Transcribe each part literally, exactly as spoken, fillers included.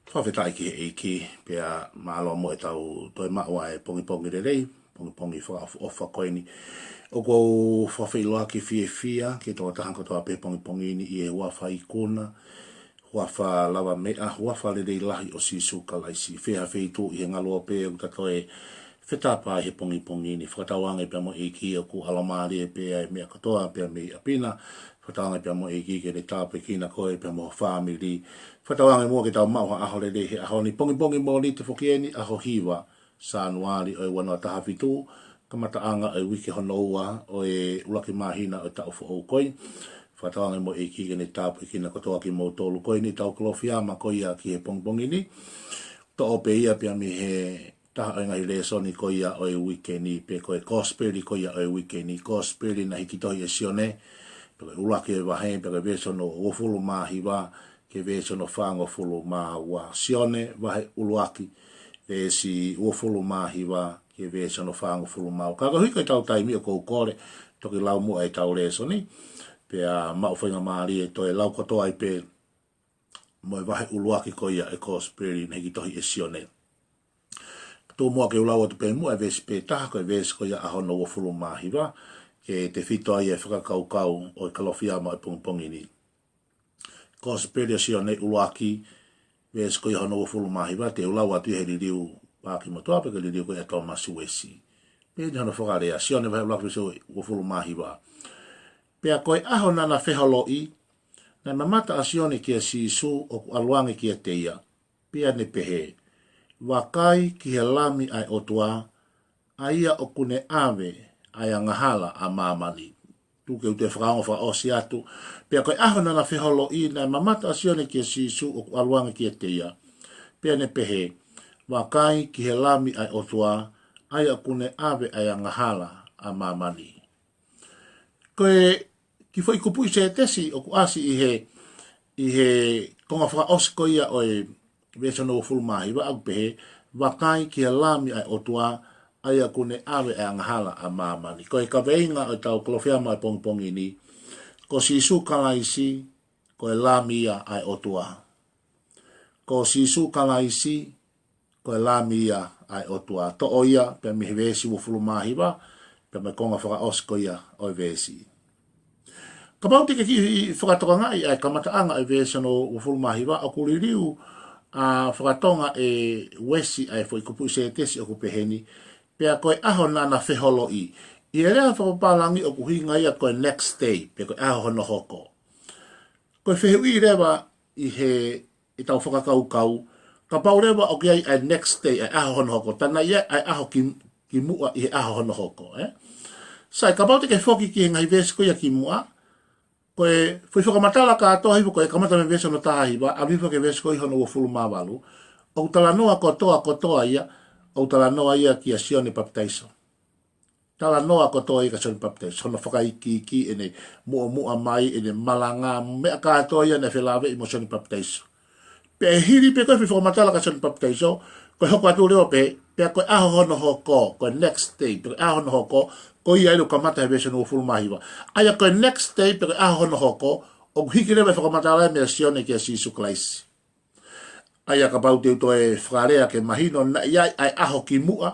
Fakafetaʻi ki he ʻEiki, pea mālō mo ʻetau toe maʻu ʻa e pongipongi lelei, pongipongi fakaʻofoʻofa ko eni. ʻOku ou fakafeʻiloaki fiefia ki he tokotaha kotoa pē he pongipongi ni ʻi he huafa ikuna, huafa lavameʻa, huafa lelei lahi ʻo Sīsū Kalaisi. Fē ha feituʻu ʻi he ngaluope ʻoku ta toe fetapa ʻi he pongipongi ni. Fakatauange pea mo e ʻEiki ʻoku ʻalomālie pē ʻa e meʻa kotoa pē mei ʻapi na. Fakatauange pea mo e ʻEiki ke ne tāpuekina koe pea mo ho fāmili. Fakatauange muʻa ke tau maʻu ha ʻaho lelei he ʻaho ni, pongipongi Mōnite foki eni, ʻaho hiva Sānuali ʻo e ua noa taha fitu, kamataʻanga ʻo e uike hono ua ʻo e ʻuluaki māhina ʻo e taʻu foʻou ko eni. Fakatauange mo e ʻEiki ke ne tāpuekina kotoa kimoutolu. Ko eni ʻetau Kalofiama ko ia ki he pongipongi ni. Toʻo pē ia pea mei he taha ʻo e ngaahi lēsoni ko ia ʻo e uike ni, pe ko e Kosipeli ko ia ʻo e uike ni, Kosipeli naʻe hiki tohi ʻe Sione, pe ko e ʻuluaki ʻo e vahe, pe ko e veesi hono uofulu mā hiva ki he veesi hono fāngofulu mā ua. Sione vahe ʻuluaki, veesi uofulu mā hiva ki he veesi hono fāngofulu mā ua. Ka koeʻuhi ko ʻetau taimi, ʻoku ou kole toki lau muʻa ʻetau lēsoni, pea maʻu faingamālie ʻo toe lau kotoa ai pē mo e vahe ʻuluaki ko ia ʻo e Kosipeli naʻe hiki tohi ʻe Sione. Tuku muʻa ke u lau atu pē muʻa e veesi pē taha, ko e veesi ko ia hono uofulu mā hiva, ke tefito ai e fakakaukau ʻo e Kalofiama ʻo e pongipongi ni. Kosipeli ʻa Sione ʻuluaki, veesi ko ia hono uofulu mā hiva, te u lau atu ʻi he liliu Paaki Motuʻa pe ko e liliu ko ia ʻa Tōmasi Uesi. Pehē ni hono fakalea, Sione vahe ʻuluaki veesi uofulu mā hiva. Pea ko e ʻaho naʻa na feholoʻi, naʻe mamata ʻa Sione kia Sīsū ʻoku ʻalu ange kiate ia, pea ne pehē, Vakai ki he Lami ʻa e ʻOtua, ʻa ia ʻoku ne ʻave ʻa e angahala ʻa māmani. Tuku ke u toe fakaongo fakaʻosi atu. Pea ko e ʻaho naʻa na feholoʻi, naʻe mamata ʻa Sione kia Sīsū ʻoku ʻalu ange kiate ia, pea ne pehē, Vakai ki he Lami ʻa e ʻOtua, ʻa ia ʻoku ne ʻave ʻa e angahala ʻa māmani. Ko e kiʻi foʻi kupuʻi sētesi ʻoku ʻasi ʻi he, ʻi he konga fakaʻosi ko ia ʻo e veesi hono uofulu mā hiva, ʻoku pehē, Vakai ki he Lami ʻa e ʻOtua, ʻa ia ʻoku ne ʻave ʻa e angahala ʻa māmani. Ko e kaveinga ʻo ʻetau Kalofiama ʻo e pongipongi ni, ko Sīsū Kalaisi, ko e Lami ia ʻa e ʻOtua. Ko Sīsū Kalaisi, ko e Lami ia ʻa e ʻOtua. Toʻo ia pē mei he veesi uofulu mā hiva, pea mei he konga fakaʻosi ko ia ʻo e veesi. Kapau te ke kiʻi fakatokangaʻi ʻa e kamataʻanga ʻo e veesi hono uofulu mā hiva, ʻoku liliu ʻa e faka-Tonga ʻe Uesi ʻa e foʻi kupuʻi sētesi ʻoku pehē ni, pea ko e ʻaho naʻa na feholoʻi. ʻI he lea fakapālangi ʻoku ʻuhinga ia ko e next day, pe ko e ʻaho hono hoko. Ko e fehuʻi leva ʻi he, ʻetau fakakaukau, kapau leva ʻoku ʻi ai ʻa e next day, ʻa e ʻaho hono hoko, tā naʻe ʻi ai ʻa e ʻaho ki, ki muʻa ʻi he ʻaho hono hoko, ē? Sai, kapau te ke foki ki he ngaahi veesi ko ia ki muʻa, ko e foʻi fakamatala kātoa hifo ko e kamata mei he veesi hono taha hiva, ʻalu hifo ki he veesi ko ia hono uofulu mā valu, ʻoku talanoa kotoa, kotoa ia, ʻoku talanoa ia kia Sione Papitaiso. Talanoa kotoa ia kia Sione Papitaiso, hono fakaikiiki, ʻene muʻomuʻa mai, ʻene malanga, meʻa kātoa ia naʻe felāveʻi mo Sione Papitaiso. Pea ʻi he hili pē ko e foʻi fakamatala kia Sione Papitaiso, ko e hoko atu leva pē, pea ko e ʻaho hono hoko, ko e next day, pe ko e ʻaho hono hoko, ko ia ʻoku kamata he veesi hono uofulu mā hiva. ʻA ia ko e next day, pe ko e ʻaho hono hoko, ʻoku hiki leva e fakamatala ia meia Sione kia Sīsū Kalaisi. ʻA ia kapau te u toe fakalea ke mahino, naʻe ʻi ai ʻa e ʻaho ki muʻa,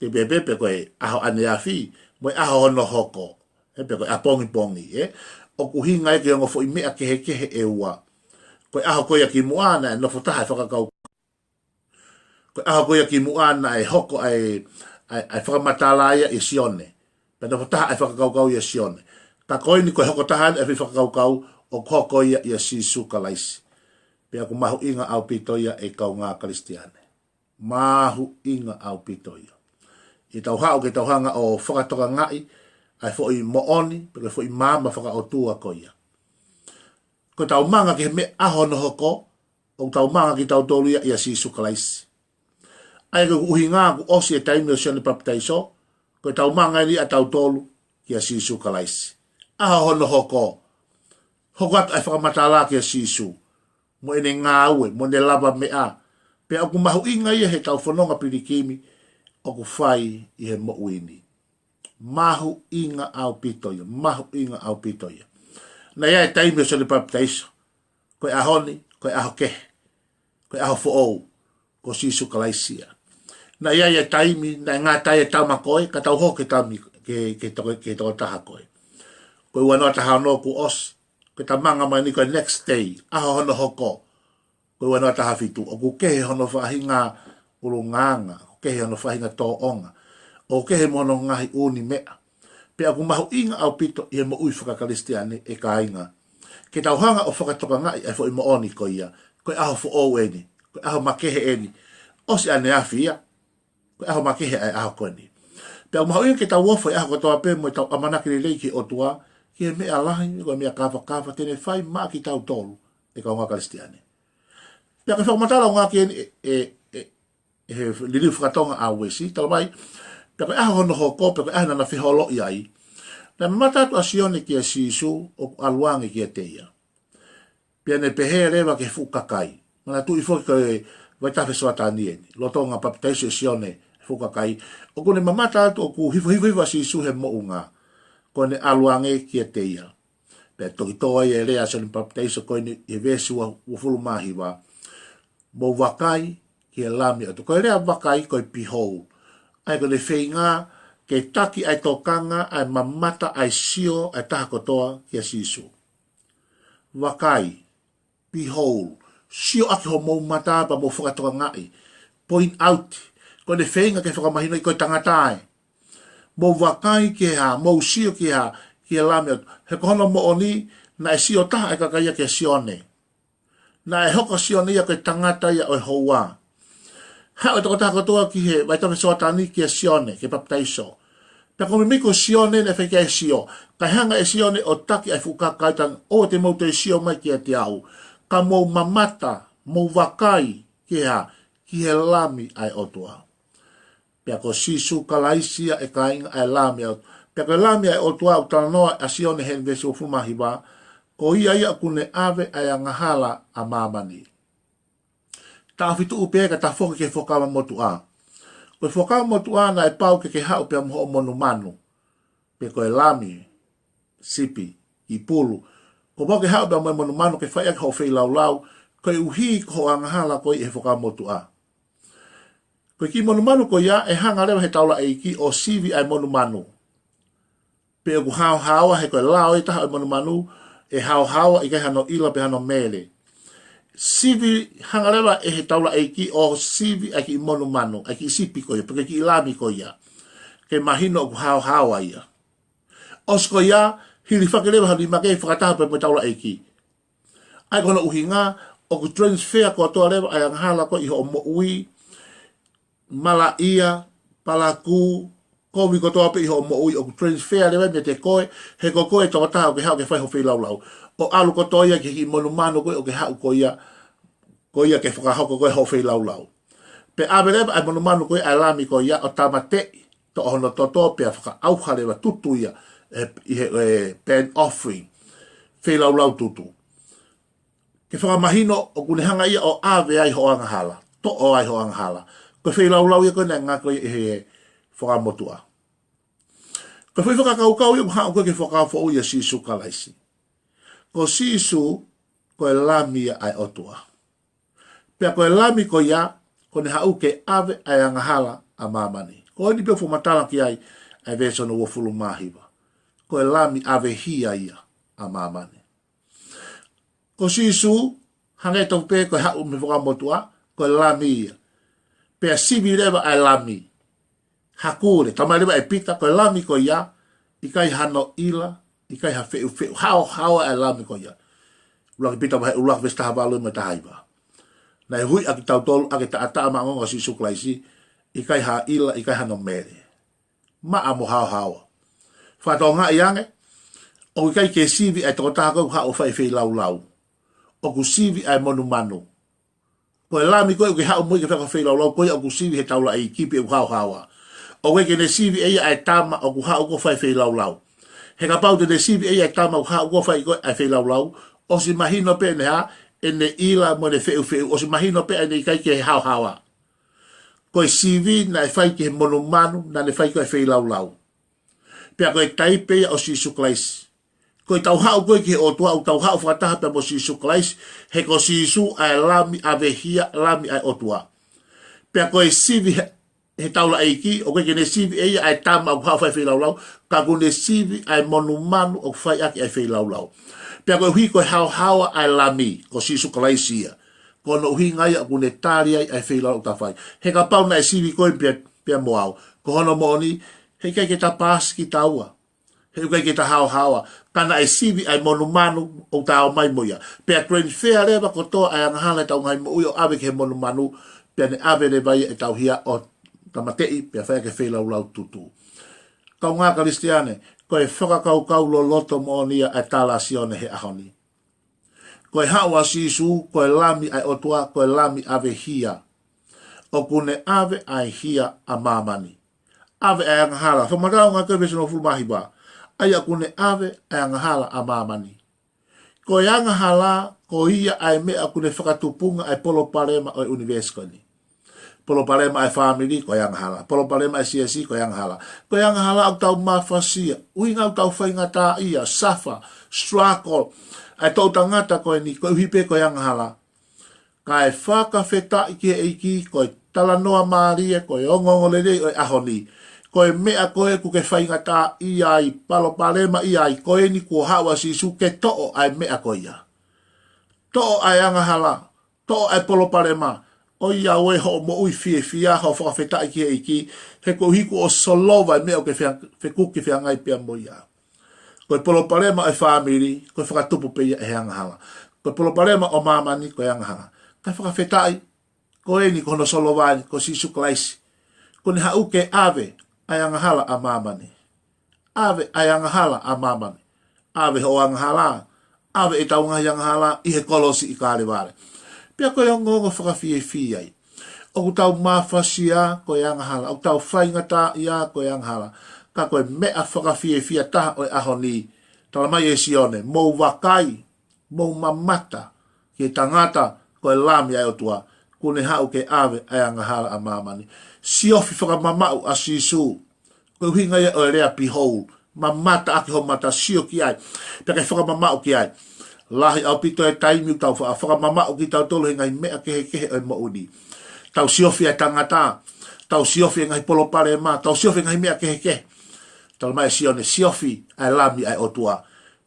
te u pehē pē ko e ʻaho ʻaneafi, mo e ʻaho hono hoko, ē, pe ko e ʻapongipongi, ē. ʻOku ʻuhinga ia ki he ongo foʻi meʻa kehekehe ʻe ua. Ko e ʻaho ko ia ki muʻa naʻe nofo taha e fakakaukau. Ko e ʻaho ko ia ki muʻa naʻe hoko ʻa e, ʻa e, ʻa e fakamatala ia ʻe Sione. Pea nofo taha e fakakaukau ʻia Sione. Ka ko eni ko e hoko taha ʻa e foʻi fakakaukau ʻoku hoko ia ʻia Sīsū Kalaisi. Pea ʻoku mahuʻinga ʻaupito ia ʻe kaungā Kalisitiane. Mahuʻinga ʻaupito ia. ʻI heʻetau haʻu ke tau hanga ʻo fakatokangaʻi ʻa e foʻi moʻoni, pe ko e foʻi maama fakaʻotua ko ia. Ko ʻetau manga ki he meʻa ʻaho hono hoko, ʻoku tau manga kitautolu ia ʻia Sīsū Kalaisi. ʻA ia ko e ʻuhinga kuo ʻosi e taimi ʻo Sione Papitaiso, ko ʻetau manga eni ʻatautolu kia Sīsū Kalaisi. ʻAho hono hoko, hoko atu ʻa e fakamatala kia Sīsū, mo ʻene ngāue, mo ʻene lavameʻa, pea ʻoku mahuʻinga ia heʻetau fononga pilikimi ʻoku fai ʻi he moʻui ni. Mahuʻinga ʻaupito ia, mahuʻinga ʻaupito ia. Naʻe ʻi ai e taimi ʻo Sione Papitaiso, ko e ʻaho ni, ko e ʻaho kehe. Ko ko e ʻaho foʻou, ko Sīsū Kalaisi ia. Naʻe ʻi ai e taimi, naʻe ngata ai e tama ko ē, ka tau hoko ki he taimi, ki he, ki he toko, ki he tokotaha ko ē. Ko e ua noa taha ono kuo ʻosi, ko e tamanga mai ni ko e next day, ʻaho hono hoko. Ko e ua noa taha fitu, ʻoku kehe hono faʻahinga ʻulungaanga, ʻoku kehe hono faʻahinga tōʻonga, ʻoku kehe mo hono ngaahi ʻū meʻa. Pea ʻoku mahuʻinga ʻaupito ʻi he moʻui fakakalisitiane, ʻe kāinga, ke tau hanga ʻo fakatokangaʻi ʻa e foʻi moʻoni ko ia, ko e ʻaho foʻou eni, ko e ʻaho makehe eni, ʻosi ʻaneafi ia, ko e ʻaho makehe ʻa e ʻaho ko eni. Pea ʻoku mahuʻinga ke tau ofo he ʻaho kotoa pē mo ʻetau ʻamanaki lelei ki he ʻOtua, ki he meʻa lahi, ko e meʻa kāfakafa te ne fai maʻa kitautolu, ʻe kāinga Kalisitiane. Pea ko e fakamatala ʻoku ngāueʻaki eni ʻe, ʻe, ʻe, ʻe he liliu fakatonga ʻa Uesi, talamai, pea ko e ʻaho hono hoko, pea ko e ʻaho naʻa na feholoʻi ai, naʻe mamata atu ʻa Sione kia Sīsū, ʻoku ʻalu ange kiate ia. Pea ne pehē leva ki he fuʻu kakai. Manatuʻi foki ko e vaitafe Soatani eni, lolotonga papitaiso ʻe Sione e fuʻu kakai, ʻoku ne mamata atu ʻoku hifohifohifo ʻa Sīsū he moʻunga, ko ʻene ʻalu ange kiate ia. Pea toki tō ai e lea ʻa Sione Papitaiso ko eni ʻi he veesi ua, uofulu mā hiva: Mou vakai ki he Lami ʻo e ʻOtua. Ko e lea vakai ko e behold. ʻA ia ko ʻene feinga ke taki ʻa e tokanga, ʻa e mamata, ʻa e sio ʻa e taha kotoa kia Sīsū. Vakai, behold, sio ʻaki homou mata pea mou fakatokangaʻi, point out, ko ʻene feinga ke fakamahinoʻi ko e tangata ē. Mou vakai ki he hā, mou sio ki he hā, ki he Lami ʻo e ʻOtua. He ko hono moʻoni, naʻe sio taha e kakai ia kia Sione. Naʻe hoko ʻa Sione ia ko e tangata ia ʻo e houa. Haʻu e tokotaha kotoa ki he vaitafe Soatani kia Sione, ke papitaiso. Pea ko e meimei ko Sione naʻe fai ki ai e sio. Kae hanga ʻe Sione ʻo taki ʻa e fuʻu kakai, talamai, ʻoua te mou toe sio mai kiate au. Ka mou mamata, mou vakai ki he hā, ki he Lami ʻa e ʻOtua. Pea ko Sīsū Kalaisi ia, ʻe kāinga, ʻa e Lami ʻo e ʻOtua. Pea ko e Lami ʻa e ʻOtua ʻoku talanoa ʻa Sione he veesi uofulu mā hiva, ko ia ia ʻoku ne ʻave ʻa e angahala ʻa māmani. Taʻofi tuʻu pē ka ta foki ki he Fuakava Motuʻa. Ko e Fuakava Motuʻa naʻe pau ke ke haʻu pea mo hoʻo monumanu, pe ko e lami, sipi, kiʻi pulu. Kuo pau ke haʻu pea mo e monumanu ke fai ʻaki hoʻo feilaulau, koeʻuhi ko hoʻo angahala ko ē ʻi he Fuakava Motuʻa. Ko e kiʻi monumanu ko ia, ʻe hanga leva he taulaʻeiki ʻo sivi ʻa e monumanu pe ʻoku haohaoa, he ko e lao ʻe taha ʻo e monumanu, ʻe haohaoa, ʻikai hano ʻila pe hano mele. Sivi, hanga leva ʻe he taulaʻeiki ʻo sivi ʻa e kiʻi monumanu, ʻa e kiʻi sipi ko ia, pe ko e kiʻi lami ko ia, ke mahino ʻoku haohaoa ia. ʻOsi ko ia, hilifaki leva ha nima ke fakataha pē mo e taulaʻeiki. ʻA ia ko hono ʻuhinga, ʻoku transfer kotoa leva ʻa e angahala ko ē ʻi hoʻo moʻui, malaʻia, palakū, kovi kotoa pē ʻi hoʻo moʻui, ʻoku transfer leva meiate koe, he ko koe e tokotaha ʻoku ke haʻu ke fai hoʻo feilaulau. ʻO ʻalu kotoa ia ki he kiʻi monumanu ko ē ʻoku ke haʻu ko ia, ko ia ke fakahoko ko ē hoʻo feilaulau. Pea ʻave leva ʻa e monumanu ko ē, ʻa e lami ko ia, ʻo tāmateʻi, toʻo hono toto pea fakaʻauha leva, tutu ia, ʻe, ʻi he, ʻe, burnt offering, feilaulau tutu. Ke fakamahino ʻoku ne hanga ia ʻo ʻave ai hoʻo angahala, toʻo ai hoʻo angahala. Ko e feilaulau ia ko ē naʻe ngāueʻaki ʻi he Fuakava Motuʻa. Ko e foʻi fakakaukau ia ʻoku haʻu ko ē ki he Fuakava Foʻou ʻia Sīsū Kalaisi. Ko Sīsū, ko e Lami ia ʻa e ʻOtua. Pea ko e Lami ko ia, ko ʻene haʻu ke ʻave ʻa e angahala ʻa māmani. Ko eni pē ʻoku fakamatala ki ai ʻa e veesi hono uofulu mā hiva. Ko e Lami ʻavehia ia ʻa māmani. Ko Sīsū, hangē tofu pē ko e haʻu mei he Fuakava Motuʻa, ko e Lami ia. Pea sivi leva ʻa e lami. Hakule, talamai leva ʻe Pita, ko e lami ko ia, ʻikai hano ʻila, ʻikai ha feʻufeʻu, haohaoa ʻa e lami ko ia. ʻUluaki Pita vahe ʻuluaki veesi taha valu mo e taha hiva. Naʻe ui ʻa kitautolu ʻaki e taʻataʻa maʻongoʻonga ʻo Sīsū Kalaisi, ʻikai ha ʻila, ʻikai hano mele. Maʻa mo haohaoa. Fakatokangaʻi ange, ʻoku ʻikai ke sivi ʻa e tokotaha ko ē ʻoku haʻu ʻo fai e feilaulau. ʻOku sivi ʻa e monumanu. Ko e lami ko ē ʻoku ke haʻu mo ia ke fai hoʻo feilaulau, ko ia ʻoku sivi he taulaʻeiki pe ʻoku haohaoa. ʻOku ʻikai ke ne sivi ʻe ia ʻa e tama ʻoku haʻu ko ē ʻo fai e feilaulau. He kapau te ne sivi ʻe ia ʻa e tama ʻoku haʻu ko ē ʻo fai ko ē ʻa e feilaulau, ʻosi mahino pē ʻene hā, ʻene ʻila mo ʻene feʻufeʻu, ʻosi mahino pē ʻene ʻikai ke haohaoa. Ko e sivi naʻe fai ki he monumanu naʻa ne fai ko ē e feilaulau. Pea ko e taipe ia ʻo Sīsū Kalaisi. Ko ʻetau haʻu ko ē ki he ʻOtua, ʻoku tau haʻu fakataha pea mo Sīsū Kalaisi, he ko Sīsū ʻa e Lami ʻave hia, Lami ʻa e ʻOtua. Pea ko e sivi he, he taulaʻeiki, ʻoku ʻikai ke ne sivi ʻe ia ʻa e tama ʻoku haʻu fai feilaulau, ka ʻoku ne sivi ʻa e monumanu ʻoku fai ʻaki ʻa e feilaulau. Pea koeʻuhi ko e haohaoa ʻa e Lami, ko Sīsū Kalaisi ia. Ko hono ʻuhinga ia ʻoku ne tali ai ʻa e feilaulau ʻoku ta fai. He kapau naʻe sivi koe pea, pea mo au, ko hono moʻoni, heʻikai ke ta paasi kitaua. He ʻoku ʻikai ke ta haohaoa, ka naʻe sivi ʻa e monumanu ʻoku ta ō mai mo ia. Pea transfer leva kotoa ʻa e angahala ʻetau ngaahi moʻui ʻo ʻave ki he monumanu, pea ne ʻave leva ia ʻetau hia ʻo tāmateʻi, pea fai ʻaki e feilaulau tutu. Kaungā Kalisitiane, ko e fakakaukau loloto moʻoni ia ʻa e tala ʻa Sione he ʻaho ni. Ko e haʻu ʻa Sīsū, ko e Lami ʻa e ʻOtua, ko e Lami ʻave hia. ʻOku ne ʻave ʻa e hia ʻa māmani. ʻAve ʻa e angahala. Fakamatala ʻa e ngaahi veesi hongofulu mā hiva. ʻA ia ʻoku ne ʻave ʻa e angahala ʻa māmani. Ko e angahala, ko ia ʻa e meʻa ʻoku ne fakatupunga ʻa e palopalema ʻo e ʻunivēsi ko eni. Palopalema ʻa e fāmili, ko e angahala. Palopalema ʻa e siasi, ko e angahala. Ko e angahala ʻoku tau mafasia. ʻUhinga ʻoku tau faingataʻaʻia, suffer, struggle. ʻA e toʻutangata ko eni, koeʻuhi pē ko e angahala. Kae fakafetaʻi ki he ʻEiki, ko e talanoa mālie, ko e ongoongolelei ʻo e ʻaho ni. Ko e meʻa ko ē ʻoku ke faingataʻaʻia ai, palopalemaʻia ai, ko eni kuo haʻu ʻa Sīsū ke toʻo ʻa e meʻa ko ia. Toʻo ʻa e angahala, toʻo ʻa e palopalema, ʻoiauē hoʻo moʻui fiefia, hoʻo fakafetaʻi ki he ʻEiki, he koeʻuhi kuo solova ʻa e meʻa ʻoku ke fea-, fekuki feangai pea mo ia. Ko e palopalema ʻo e fāmili, ko e fakatupu pē ia ʻe he angahala. Ko e palopalema ʻo māmani, ko e angahala. Kae fakafetaʻi, ko eni ko hono solova eni, ko Sīsū Kalaisi. Kuo ne haʻu ke ʻave ʻa e angahala ʻa māmani. ʻAve ʻa e angahala ʻa māmani. ʻAve hoʻo angahala, ʻave ʻetau ngaahi angahala ʻi he kolosi ʻi Kalevale. Pea ko e ongoongo fakafiefia ia. ʻOku tau mafasia ko e angahala, ʻoku tau faingataʻaʻia ko e angahala. Ka ko e meʻa fakafiefia taha ʻo e ʻaho ni, talamai ʻe Sione, mou vakai, mou mamata ki he tangata ko e Lami ʻa e ʻOtua, kuo ne haʻu ke ʻave ʻa e angahala ʻa māmani. Siofi fakamamaʻu ʻa Sīsū. Ko e ʻuhinga ia ʻo e lea behold, mamata ʻaki ho mata, sio ki ai, pea ke fakamamaʻu ki ai. Lahi ʻaupito e taimi ʻoku tau fa-, fakamamaʻu kitautolu he ngaahi meʻa kehekehe ʻo e moʻui ni. Tau siofi ʻa e tangata, tau siofi e ngaahi palopalema, tau siofi e ngaahi meʻa kehekehe. Talamai ʻe Sione, siofi ʻa e Lami ʻa e ʻOtua.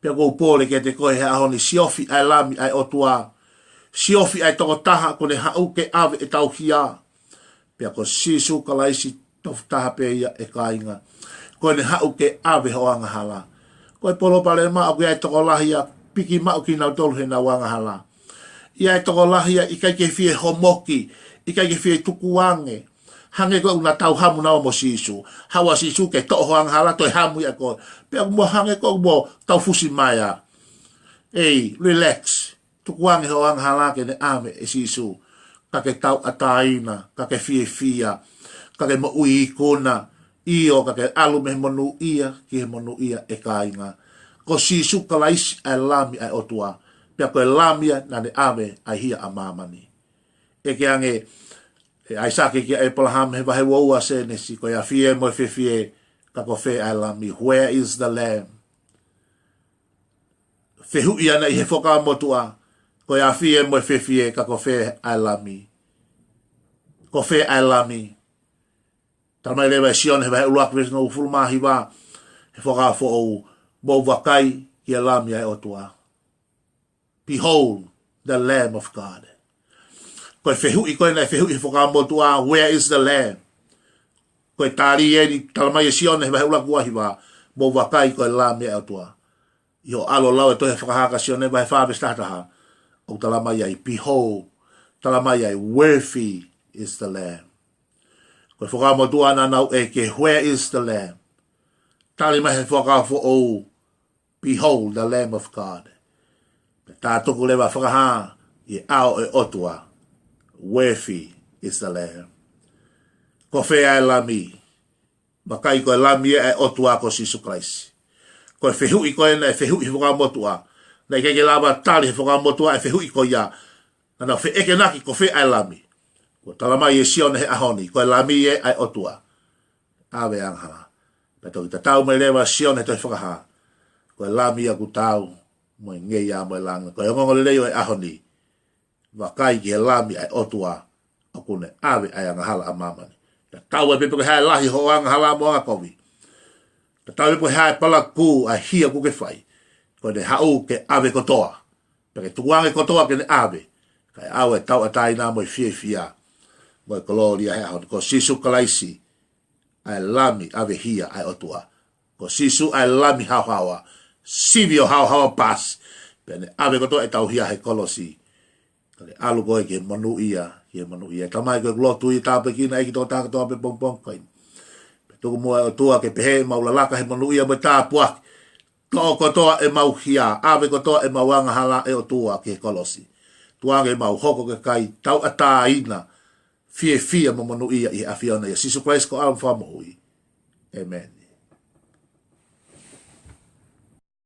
Pea ʻoku ou pole kiate koe he ʻaho ni, siofi ʻa e Lami ʻa e ʻOtua. Siofi ʻa e tokotaha kuo ne haʻu ke ʻave ʻetau hia. Pea ko Sīsū Kalaisi tofu taha pē ia ʻe kāinga. Kuo ne haʻu ke ʻave hoʻo angahala. Ko e palopalema ʻoku ʻi ai e tokolahi ia piki maʻu kinautolu heʻenau angahala. ʻI ai e tokolahi ia ʻikai ke fie homoki, ʻikai ke fie tukuange. Hangē ko ʻenau tau hamu naua mo Sīsū. Haʻu ʻa Sīsū ke toʻo ho angahala, toe hamu ia koe. Pea ʻoku mo hangē ko ʻoku mo tau fusi mai ā. Ei, relax. Tukuange hoʻo angahala ke ne ʻave ʻe Sīsū. Ka ke tauʻatāina, ka ke fiefia, ka ke moʻui ikuna, ʻio ka ke ʻalu mei he monūʻia ki he monūʻia ʻe kāinga. Ko Sīsū Kalaisi ʻa e Lami ʻa e ʻOtua. Pea ko e Lami ia naʻa ne ʻave ʻa e hia ʻa māmani. ʻEke ange ʻe ʻAisake kia ʻĒpalahame he vahe uaua Sēnesi, ko e afie mo e fefie, ka ko fē ʻa e Lami? Where is the Lamb? Fehuʻi ʻana ʻi he Fuakava Motuʻa, ko e afie mo e fefie, ka ko fē ʻa e Lami? Ko fē ʻa e Lami? Talamai leva ʻe Sione he vahe ʻuluaki veesi hongofulu mā hiva he Fuakava Foʻou, mou vakai ki he Lami ʻa e ʻOtua. Behold the Lamb of God. Ko e fehuʻi ko ē naʻe fehuʻi he Fuakava Motuʻa, where is the Lamb? Ko e tali eni, talamai ʻe Sione he vahe ʻuluaki ua hiva, mou vakai ko e Lami ʻa e ʻOtua. ʻI hoʻo ʻalu ʻo lau e tohi Fakahā kia Sione vahe fā veesi taha taha, ʻoku talamai ai, behold, talamai ai, worthy is the Lamb. Ko e Fuakava Motuʻa naʻa nau ʻeke, where is the Lamb? Tali mai he Fuakava Foʻou, behold the Lamb of God. Pea tā tuku leva Fakahā ʻi he ʻao ʻo e ʻOtua, worthy is the Lamb. Ko fē ʻa e Lami? Vakai ko e Lami ʻa e ʻOtua ko Sīsū Kalaisi. Ko e fehuʻi ko ē naʻe fehuʻi he Fuakava Motuʻa, naʻe ʻikai ke lava tali he Fuakava Motuʻa e fehuʻi ko ia. Naʻa nau feʻekenaki ko fē ʻa e Lami. Kuo talamai ʻe Sione he ʻaho ni, ko e Lami ē ʻa e ʻOtua. ʻAve angahala. Pea toki tatau mai leva Sione he tohi Fakahā, Ko e Lami ia ʻoku taau mo e ngeia mo e langa. Ko e ongoongolelei ʻo e ʻaho ni, vakai ki he Lami ʻa e ʻOtua ʻoku ne ʻave ʻa e angahala ʻa māmani. Tatau ai pē pe ko e hā e lahi hoʻo angahala mo angakovi, tatau ai pē pe ko e hā e palakū ʻa e hia ʻoku ke fai, ko ʻene haʻu ke ʻave kotoa. Pea ke tukuange kotoa ke ne ʻave, kae ʻoua ʻe tauʻatāina mo e fiefia mo e kolōlia he ʻaho ni. Ko Sīsū Kalaisi ʻa e Lami ʻave hia ʻa e ʻOtua. Ko Sīsū ʻa e Lami haohaoa, sivi ʻo haohaoa pasi, pea ne ʻave kotoa ʻetau hia he kolosi. Ka ke ʻalu koe ki he monūʻia, ki he monūʻia. Tamai, ko ʻeku lotu ia, tāpuekina ʻEiki tokotaha kotoa pē pongipongi ko eni. Pea tuku muʻa ʻe ʻOtua ke pehē ʻemau lalaka he monūʻia mo e tāpuaki. Toʻo kotoa ʻemau hia, ʻave kotoa ʻemau angahala ʻe ʻOtua ki he kolosi. Tukuange ke mau hoko ko e kakai tauʻatāina, fiefia mo monūʻia ʻi he ʻAfiona, ʻia Sīsū Kalaisi ko homau Fakamoʻui. ʻĒmeni.